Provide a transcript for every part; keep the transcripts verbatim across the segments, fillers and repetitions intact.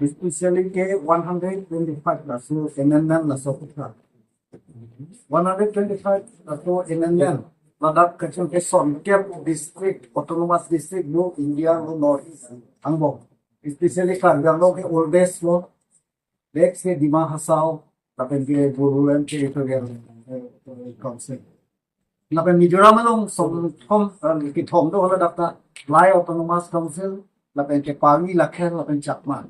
Especially ke one hundred twenty-five laso amendment laso kutha. One hundred twenty-five laso amendment. Ladak kachin ke son kep district, autonomous district lo India lo North East angbong. Especially Karbi Anglong ke oldest lo. Next ke Dima Hasao, lapen ke Bodoland Territorial, eh, Council. Lapen Mizoram along son thom, eh, kethom do ladak ta, Lai Autonomous Council, lapen ke Pawi, Lakher, lapen Chakma.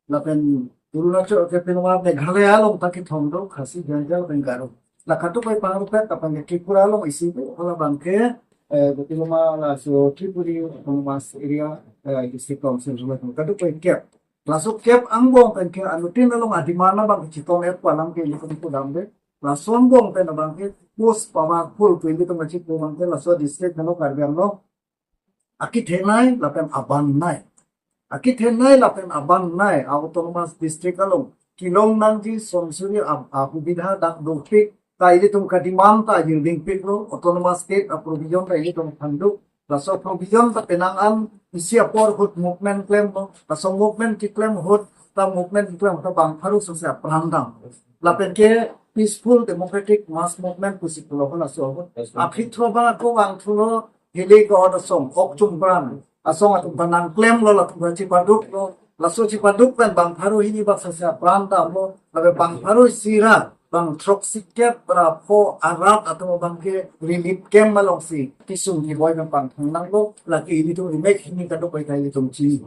Lapen Arunachal ke pinwa Meghalaya along ta kethom do, Khasi, Jaintia, lapen Garo. La katu pai pangrup ke, lapen ke Tripura along isi do, labang ke, eh, pinwa laso Tripuri Autonomous Area, eh, District Council, lapen katu pai kep. Laso kep angbong pen ke anuttin along adimana bang chetong et palang ke ilitum kudam de. Laso angbong pen abang ke most powerful ke ilitum kachipu abang ke laso district helo Karbi Anglong. Akethenei lapen abannei. Akethenei lapen abannei autonomous district along kelong nangji sonsuri ab-, ahubidha dak dopik ta ilitum kademand ta ajir dingpik lo, autonomous state aprovision ta ilitum thanduk. Laso provision ta penang an isi apor ahut movement klem lo. Laso movement keklem ahut ta movement keklem ta bang pharo sose apran dam. Lapen ke peaceful democratic mass movement pusi pulo laso ahut. Aphi thro bang ako bang thro hili ko asong ok chumpran asong atum panang klem lo latum chipaduk lo. Laso chipaduk pen bang pharo hini bak sose apran dam lo. Lapen bang pharo isi ra bang throk sikep ra pho arat atum abang ke relief camp alongsi kesung keboi pen pangthang nanglo, lake ilitum rimek hini kadokave ta ilitum chini.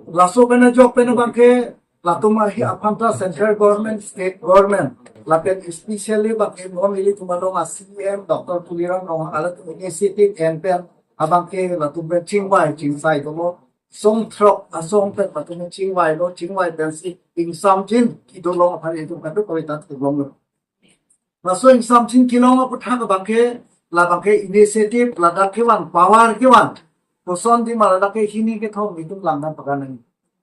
Laso pen ajok pen abang ke latum ahi aphan ta central government, state government, lapen especially abang ke non ilitum along a C E M Doctor Tuliram Ronghang alatum initiative en pen abang ke latum pen chingvai chingsai dolo. Song throk asong pen latum chingvai lo, chingvai pensi ingsamjin kedolong aphan ilitum kadokave ta theklong lo. Laso ingsamjin kelong aputhak abang ke, labang ke initiative ladak kevan, power kevan. Koson di ma ladak ke hini kethom itum langdam pakan nang.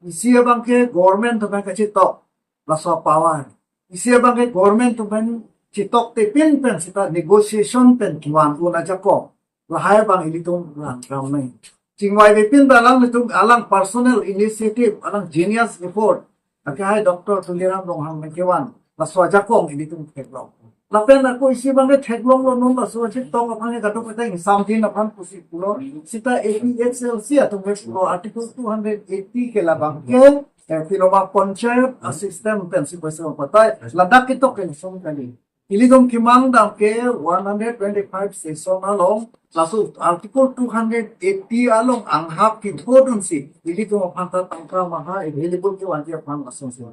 Isi abang ke government atum pen kachetok, laso power. Isi abang ke government atum pen chetokte pin pen seta negotiation pen kevan un ajakong. Lahai abang ilitum langdam nang. Chingvai bepin ta alanglitum alang personal initiative, alang genius effort. Ake hai Doctor Tuliram Ronghang pen kevan. Laso ajakong ilitum theklong. Lapen ako isi abang ke theklong lo non laso achetok aphan ke kadokave ta ingsamjin aphan pusi pulo. Seta A P H L C atum ke pulo Article two hundred eighty ke labang ke, eh, pinwa panchayat a system pensi paisa patai. Ladak ketok ke song kali. Ilitum kemang dam ke one hundred twenty-five session along, laso Article two hundred eighty along anghap kethodunsi ilitum aphan ta tangka maha available kevanji aphan lason si.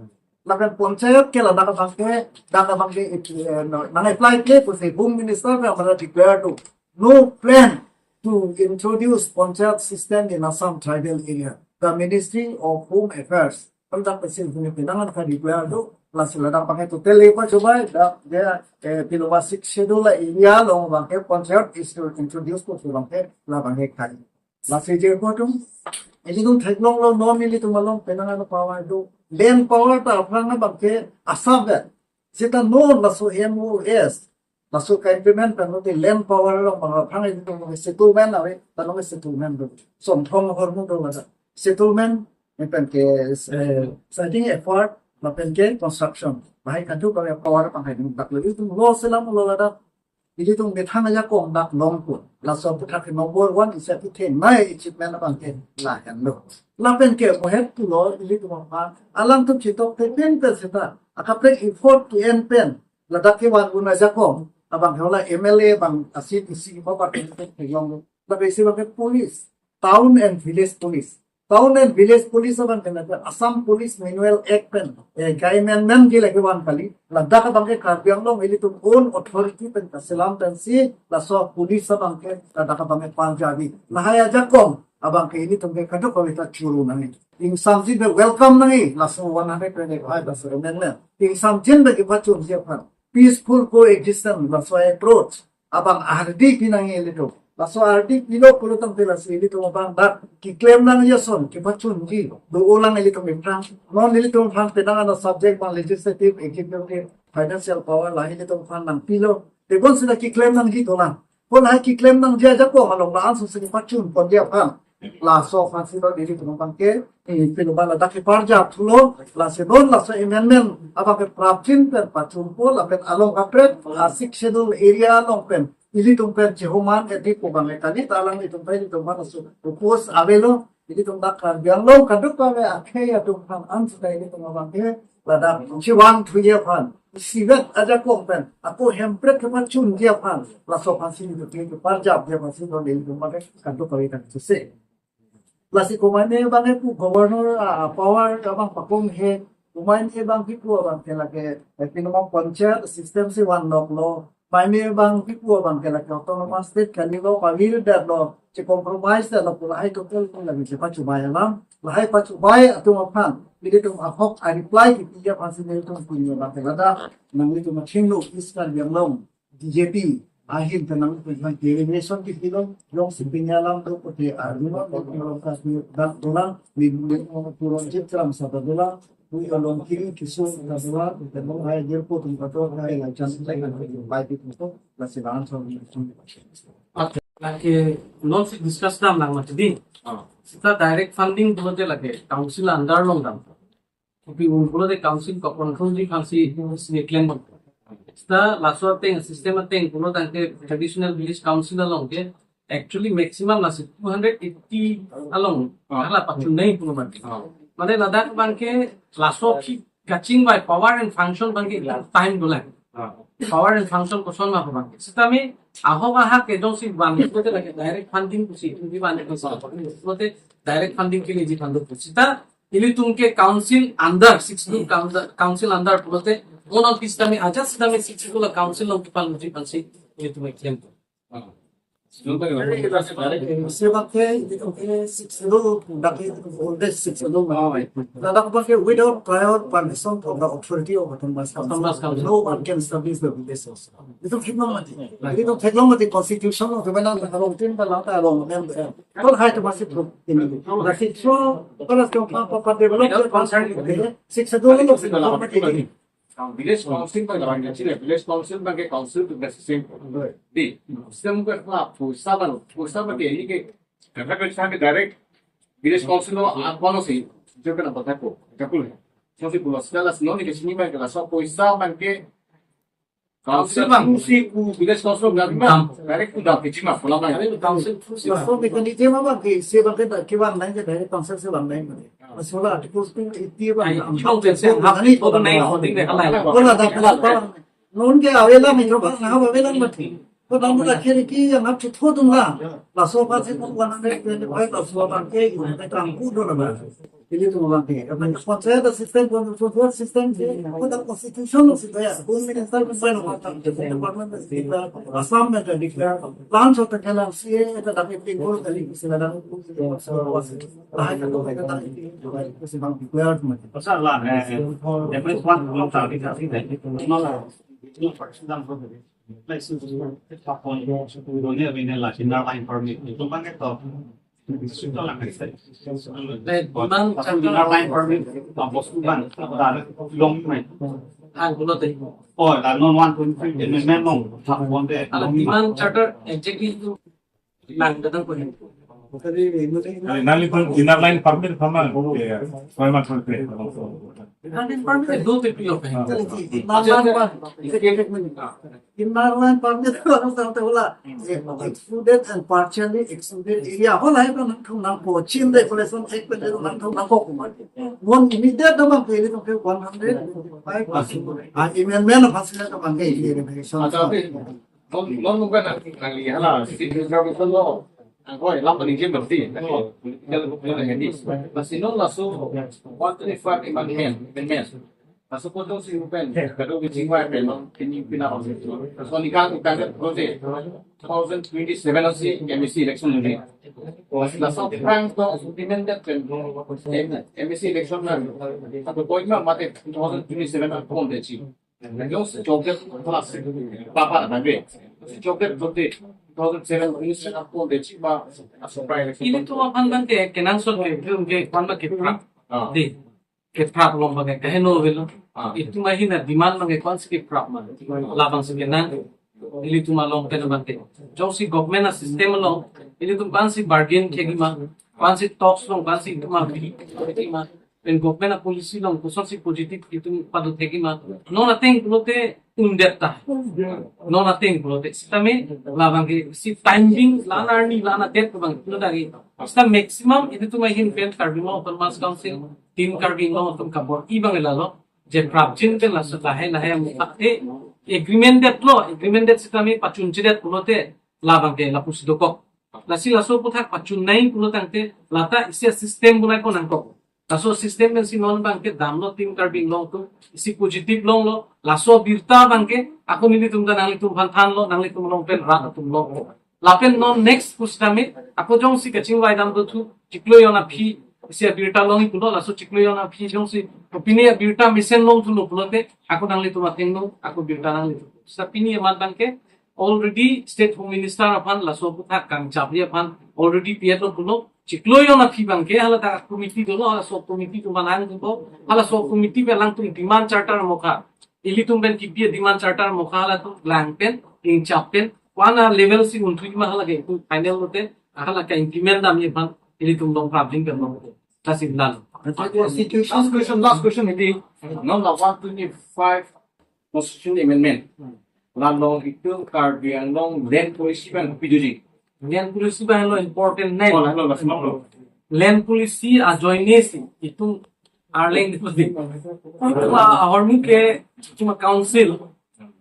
Lapen panchayat ke ladak abang ke, dak abang ke, eh, no, nang apply ke pusi Home Minister ke amara declare do. No plan to introduce panchayat system in Assam tribal area. The Ministry of Home Affairs. Kan dak pensi huni pinangan ka declare do, laso ladak abang ke totally pachobai, dak dia, eh, pinwa sixth schedule area along abang ke panchayat is to introduce ko abang ke labang ke khai. Laso je ko atum, ilitum theklong lo non ilitum along pinangan power do. Land power ta aphrang abang ke asap ya. Seta non laso M O S. Laso ka-implement pen mati land power along bang aphrang ilitum settlement ave, ta non settlement do. Somthong hormu do ladak. Settlement, pen ke, eh, siting effort, lapen ke construction. Lahai kadokave power abang hai dak lo ilitum lo selam lo ladak. Ilitum methang ajakong dak longpo. Laso aputhak ke number one isi akethenei achievement abang ke lahenlo. Lapen ke mohet pulo ilitum aphan alangtum chetokte pin pen seta akaprek effort ke-en pen ladak kevan un ajakong abang ke hala M L A abang a-seat isi bapak pen theklong lo. Lapen isi abang ke police, town and village police. Town and village police abang ke ladak Assam Police Manual Act pen, eh, ka-amendment ke lake van kali. Ladak abang ke Karbi Anglong ilitum own authority pen kaselam pensi laso police abang ke ladak abang ke pangjabi. Lahai ajakong abang ke ilitum ke kadokave ta churu nangji. Ingsamjin pen welcome nangji laso one hundred twenty-five laso amendment. Ingsamjin pen kepachunji aphan peaceful coexistence laso approach abang ardi pinangji ilitum. Laso ardi pilo pulo tangte laso ilitum abang dak keklem nangji ason kepachunji do-olang ilitum aphrang. Non ilitum aphrang penang ana subject abang legislative, executive, financial power lahai ilitum aphan nangpilo. Tebon seta keklem nangji dolang. Pon hai keklem nangji ajakong along la-an sose kepachun ponji aphan. Laso aphansi lo nelitum abangke, eh, pilo ba ladak keparjap thulo, lasi non laso amendment abangke prapjin pen pachumpo lapen along kaprek, ah, Sixth Schedule area along pen ilitum pen chehoman edi pu abangke kali ta alanglitum pen ilitum aphan laso propose avelo, ilitum dak Karbi Anglong kadokave akhei atum aphan ansita ilitum abangke ladak chiwang thuji aphan, isivet ajakong pen ako Hemprek kepachunji aphan, laso aphansi nelitum keparjapji aphansi lo nelitum abangke kadokave kachose. Lasi komatne abangke pu governor, ah, power abang pakong he, komatne abangke pu abangke lake, eh, pini ma panchayat system si vannoklo, komatne abangke pu abangke lake autonomous state kalilo, pavirdetlo, che compromise detlo pu lahai total pu lake chepachobei alam, lahai pachobei atum aphan nelitum ahok a-reply kipiji aphansi nelitum pini abangke ladak nanglitum achinglo East Karbi Anglong B J P ahin pen nangphan clarification kipilo, jongsi pini alam do pute arjuna pute along kasmi dak dolang, ni ni puron chit kram sa dolang, pu along kiri kisu dolang, pute long hai jirpo tum kato hai lachan lai bai pi tum to, lasi lahan so. Lake non si discuss dam lang mati di. Ah. Seta direct funding pulote lake council under along dam. Kopi un pulote council ko control di council si claim bang. Seta laso ateng system ateng pulo tangke traditional village council along ke actually maximum lasi two hundred eighty along. Ah. Hala pachun nai pulo bang. Ah. Mane ladak abangke laso ki kachingvai power and function abangke time dolang. Ah. Power and function koson ma abangke. Seta me ahok ahak ke jongsi van pulote lake direct funding pusi, di van pusi. Pulote direct funding ke niji fund pusi. Seta ilitum ke council under, Sixth Schedule council, council under pulote, mo non pis kami aja seta me Sixth Schedule council along kepalunji aphansi ilitum ke claim. Ah. Sebab ke, ilitum ke Sixth Schedule, dak ke oldest Sixth Schedule. Ah, baik. Ladak abangke without prior permission from the authority of Autonomous Council, Autonomous Council, no one can establish the village also. Itum theklong mati. Itum theklong mati constitution of the Nagaland, Nagaland, Nagaland, Nagaland. Kol hai to masih pro. Ini. Masih pro. Kalau ke apa apa develop, without consent. Sixth Schedule lo, Sixth Schedule lo. Village council abang abang kecil ya, village council abangke council tugas same. Di, sistem ke apa? Pusat abang, pusat abangke ini ke, karena kan sampai direct village council lo apa lo sih? Itu kan apa tako? Tako ya. So si pulo setelah sini ke sini abangke laso pusat abangke council abang, si ku village council abang, direct ku dak kecil mah pulang abang. Council si laso mechanism abangke, si abangke dak kevang nai ke direct council si vang nai. Masalah article itu abang. Ai, itu kan saya hap itu kan naik holding deh, halai. Wala dak pala ta. Non ke avelang itu abang, na avelang mati. Ko abang dak kiri ki yang hap chutho dun la. Laso aphansi ko one hundred twenty-five laso abangke, ini ke kangku dun abang. Ilitum abangke. Apa panchayat system, ko support system si, ko dak constitution si kaya, home minister ko sign apa, department si declare, Assam na declare, plan so ta kala si, eta dak ipin ko kali si ladang. Pasal lah, eh, Japanese one belum tahu kita sih, deh. Malah, itu persen dalam program. Like, itu apa yang sudah punya, ini lah, Inner Line Permit. Itu kan kita, itu lah, kita. Eh, memang Inner Line Permit, apa sudah, ada long, main. Ah, belum deh. Oh, dan non one twenty-three, ini memang, tak, one day, kalau long, demand charter, exactly itu. Nang datang ko hin. Nang itu Inner Line Permit sama, ya, Inner Line Permit. Inner Line Permit itu P P O kan. Inner Line Permit itu orang tahu tahu lah. Excluded and partially excluded area. Hola itu nang thong nang ko Chin Regulation Act pen nang thong nang ko kumar. One immediate nama ke itu ke one hundred five. Ah, amendment of facility nama ke ini regulation. Non, non mungkin nanglihala, si reservation lo. Angkoi, lam paling jim berarti. Political, political, hindi. Masih non laso one twenty-five amendment, amendment. Laso poto si open, kado kicing wa pen, non, kini pina. So, nikang utang kan, two thousand twenty-seven si M A C election ini. Laso perang to implemented pen, M A C election na. Satu poin ma mate two thousand twenty-seven na pon deci. Jongsi chokdet plus papa na be. Jongsi chokdet jokdet two thousand seven ini sa apon deci ma, ah, surprise. Ilitum aphan abangke kenangsot ke, ke, ke, kwan abangke prap. Ah. Di, ke prap along abangke, kaheno avelo. Ah. Itum ahin a-demand abangke kwansi ke prap ma. Labangsi kenang. Ilitum along pen abangke. Jongsi government a-system along, ilitum kwansi bargain kegi ma. Ko-ansi talks along, ko-ansi itum ma, pen government a-policy along kosonsi positive itum pado thekji ma. Non ateng pulote undet ta. Non ateng pulote. Sitame labang ke isi timing la-an arni la-an adet abang pulo dari. Sita maximum ilitum ahin pen Karbi Anglong Autonomous Council, Team Karbi Anglong atum kabor-i abang lalo. Je prapjin pen laso lahai lahai amukhang te agreement detlo, agreement det sitame pachunchedet pulote labang ke lapusi dokok. Lasi laso aphuthak pachunnei pulo tangte lata isi system bonai ko nangkok. Laso system pensi non abang ke damlo Team Karbi Anglong atum, isi positive longlo, laso abirta abang ke ako nelitum ta nanglitum aphan thanlo, nanglitum along pen rat atum lo. Lapen non next pusitame ako jongsi kachingvai dam dothu, chiklo jon aphi isi abirta longji pulo, laso chiklo jon aphi jongsi kopine abirta mesen longthulo pulote ako nanglitum athengno ako birta nanglitum. Sita pini amat abang ke already State Home Minister aphan laso aphuthak kangchapji aphan already P F lo pulo. Chiklo jon aphi abang ke hala ta committee dolo, hala sub committee atum aphan nangdunpo, hala sub committee pen alangtum demand charter mokha, ilitum pen kipi demand charter mokha halatum lang pen, ingchap pen, ko-an a-level si unthuji ma hala ke itum final lote, hala ke implement damji aphan ilitum along prapjin pen lo. Lasi lalo. Constitution. Last question, last question iti. Non la one twenty-five Constitution Amendment. Hmm. La along itum Karbi Anglong land policy abang kopi doji? Land policy abang lo important nai. Oh, la, la, la, la. Land policy ajoine si itum arleng di pudi. Itum ahormu ke itum a-council.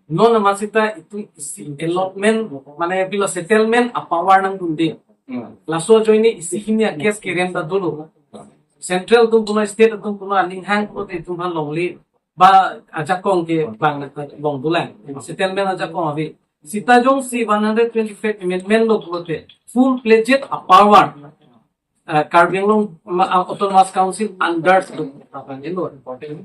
Non amat sita itum isi allotment, mane pilo settlement a-power nangdunde. Hmm. Laso ajoine isi hini a-case kerem ta dolo. Central atum pulo, state atum pulo, aning hang pulo te itum aphan longle ba ajakong ke bang na long dolang. Settlement ajakong ave. Sita jongsi one hundred twenty-five amendment lo pulote full-fledged a-power, uh, Karbi Anglong ma-, uh, Autonomous Council under lo. Apa ni lo important.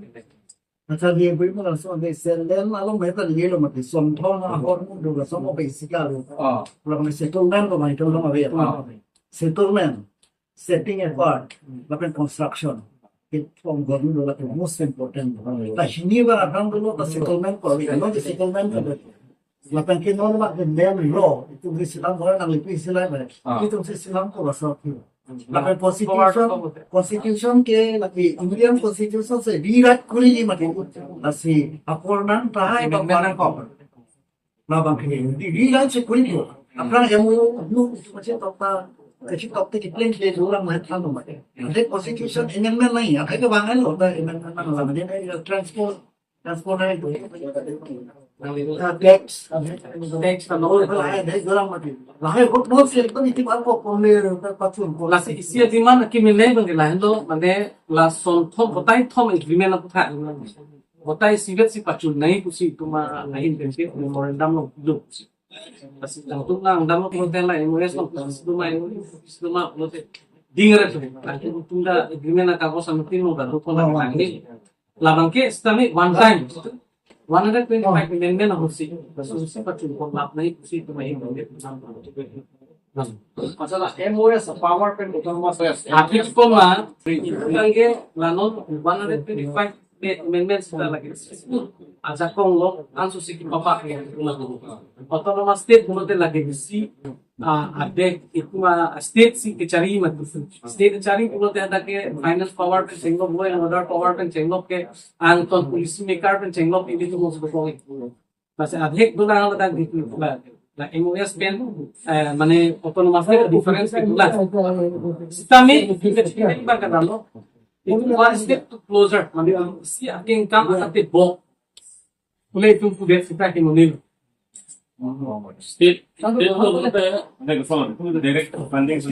Acha, dia beri mana so de selen along meta ni lo mati som thon a hor mu do la som obe sikalo. Ah. Pulang settlement lo mai to lo ave. Ah. Settlement, setting apart, lapen construction. It from government lo lapen most important. Hmm. Ta hini ba akan dulu ta settlement ko, ave, non settlement ko. Lapen ke non ma ke main law, itum si selam ko nangli pi silai ba. Ah. Itum si selam ko ba so ki. Lapen constitution, constitution ke lagi Indian constitution si rewrite kuri ji mati. Lasi apor nang tahai ba amendment nangkok. Labang ke di, di lang si kuri po. Aphrang yang mu, mu, itu macam tok ta, kecil tok ta kipling ke dua orang main tang ma. Ada constitution amendment lain, ada ke bang lo, ada amendment lain, ada yang transport, transport lain itu. Ah, tax, tax na lo. Ada dua orang mati. Lahai hot no sel tu itu apa ko le patun ko. Lasi isi demand ke mene bang lain to, mane lason thom, kotai thom agreement aphuthak. Kotai isivet si pachunnei pusi itum ahin pensi memorandum lo pilo pusi. Lasi tangtung nangdamlo pulote la M O S lo pusi itum M O S lo ma pulote dingre tu. Lasi itum ta agreement akagos anutin lo baru ko la nangni. Labang ke sitame one time. One hundred twenty-five amendment ahut si. Lasi si pachun ko lap nai pusi itum ahin pensi. Masalah M O S power pen autonomous. Aphi ko ma, itum lagi la non one hundred twenty-five amendments ta lagi. Ajakong lo, ansu si kipapak ya. Autonomous state pulote lagi isi, ah, ade itum a-state si kechari mati. State kechari pulote ada ke finance power pen chenglok, law and order power pen chenglok ke, angton policy maker pen chenglok, ilitum mo sukong. Masi adhek dolang ladak di la, la M O S pen, eh, mane autonomous ke difference ke dolang. Sitame kita chikit ba kadalo. Itu one step to closer, mane si akeng kam ate bo. Pule itum pudet sita ke monil. State, state lo te, direct funding.